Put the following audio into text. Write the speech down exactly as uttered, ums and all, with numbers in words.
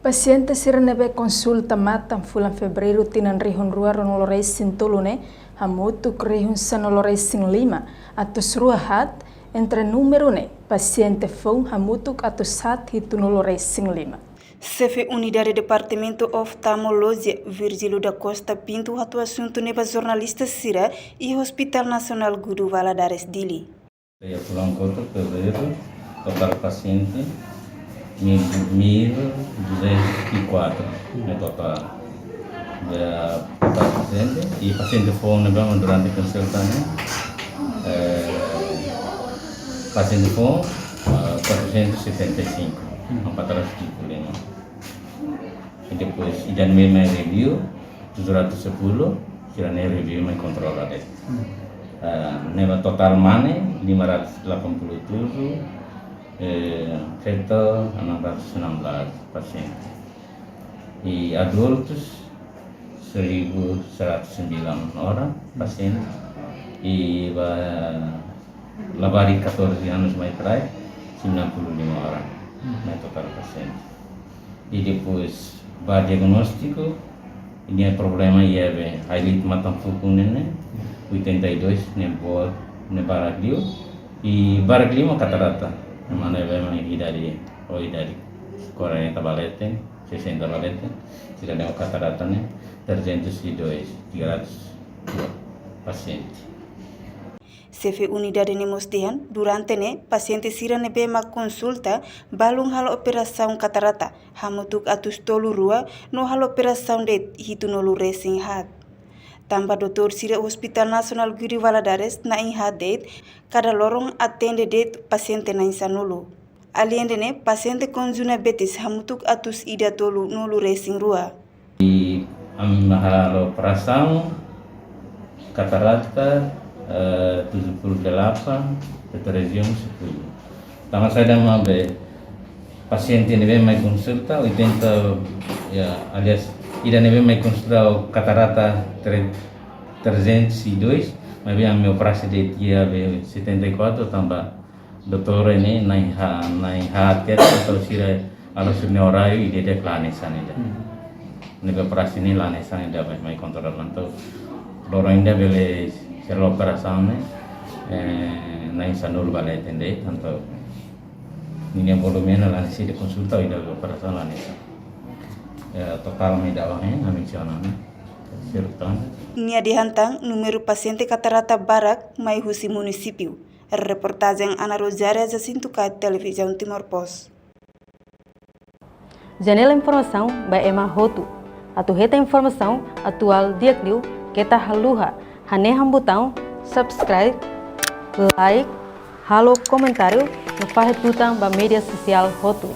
Pasiente sira ne'ebé konsulta matan fulan Fevereiru tinan rihun rua ruanulu resin tolu ne'e hamutuk rihun sanulu resin lima atus rua haat, entre númeru ne'e pasiente foun hamutuk atus haat hitunulu resin lima. Xefe Unidade Departamentu Oftalmolojia, Virgílio da Costa Pinto, hato'o asuntu ne'e ba jornalista sira iha Hospital Nasionál Guido Valadares, Dili. Iha fulan kotuk Fevereiru, totál pasiente mil, mil duzentos e quatro, ne'e totál. Iha totál pasiente, i pasiente foun ne'ebé mak durante konsulta ne'e, eh, pasiente foun, eh, quatrocentos e setenta e cinco, empat ratus tujuh puluh lima. I depois, ida-ne'ebé mak review, tujuh ratus sepuluh, sira-ne'e review mai kontrola de'it. Hmm. Eh, ne'e totál mane, lima ratus delapan puluh tujuh, eh, feto, enam ratus enam belas pasiente. I adultus, seribu seratus sembilan orang pasiente. I ba labarik catorze anos mai para aí, sembilan puluh lima orang, ne'e totál pasiente. I depois, ba diagnóstiku, ne'e problema iha be, ailita matan fukun ne'e, oitenta e dois, ne'e boot, ne'e barak liu, i barak liu mak katarata, ne'e mak ne'ebé mak idade, ho idade quarenta ba leten, sessenta ba leten, sira-ne'e ho katarata ne'e, trezentos e dois, tiga ratus dua pasiente. Xefe unidade ne'e mós dehan, durante ne'e, pasiente sira ne'ebé mak konsulta, balun halo operasaun katarata, hamutuk atus tolu rua, no halo operasaun de'it hitunulu resin haat. Tanba doutór sira Hospital Nasionál Guido Valadares na'in haat de'it, kada loron atende de'it pasiente na'in sanulu. Aleinde ne'e, pasiente konjuntivitis hamutuk atus ida tolunulu resin rua. I ami halo operasaun katarata, eh, tujuh puluh delapan, petrolium sepuluh. Tanba saida mak be pasiente ne'ebé mai konsulta, oitenta, ya, alias, ida ne'ebé mai konsulta ho katarata tre-, trezentos e dois, maibé ami operasi de'it iha be setenta e quatro, tanba doutór ne'e na'in ha-, na'in haat kedas, doutór sira halo sira-nia oráriu ida-idak la hanesan ida. Hmm. Ne'ebé operasi ne'e la hanesan ida mai, mai kontrola entaun. Loron ida bele sira halo operasaun ne'e, eh, na'in sanulu ba leten de'it, entaun ninia volume ne'e la hanesan ida konsulta, ida operasaun la hanesan. Eh, totál mai da wahen, ami mensiona ne'e. Sira tan. Nia dehan tan, númeru pasiente katarata barak mai husi munisípiu. Reportajen Ana Rosária, Jacinto Kai, Televizaun Timor Post. Janela informasaun ba ema hotu. Atu hetan informasaun atuál di'ak liu, keta haluha hanehan butaun subscribe, like, halo komentáriu, no fahe tutan ba média sosiál hotu.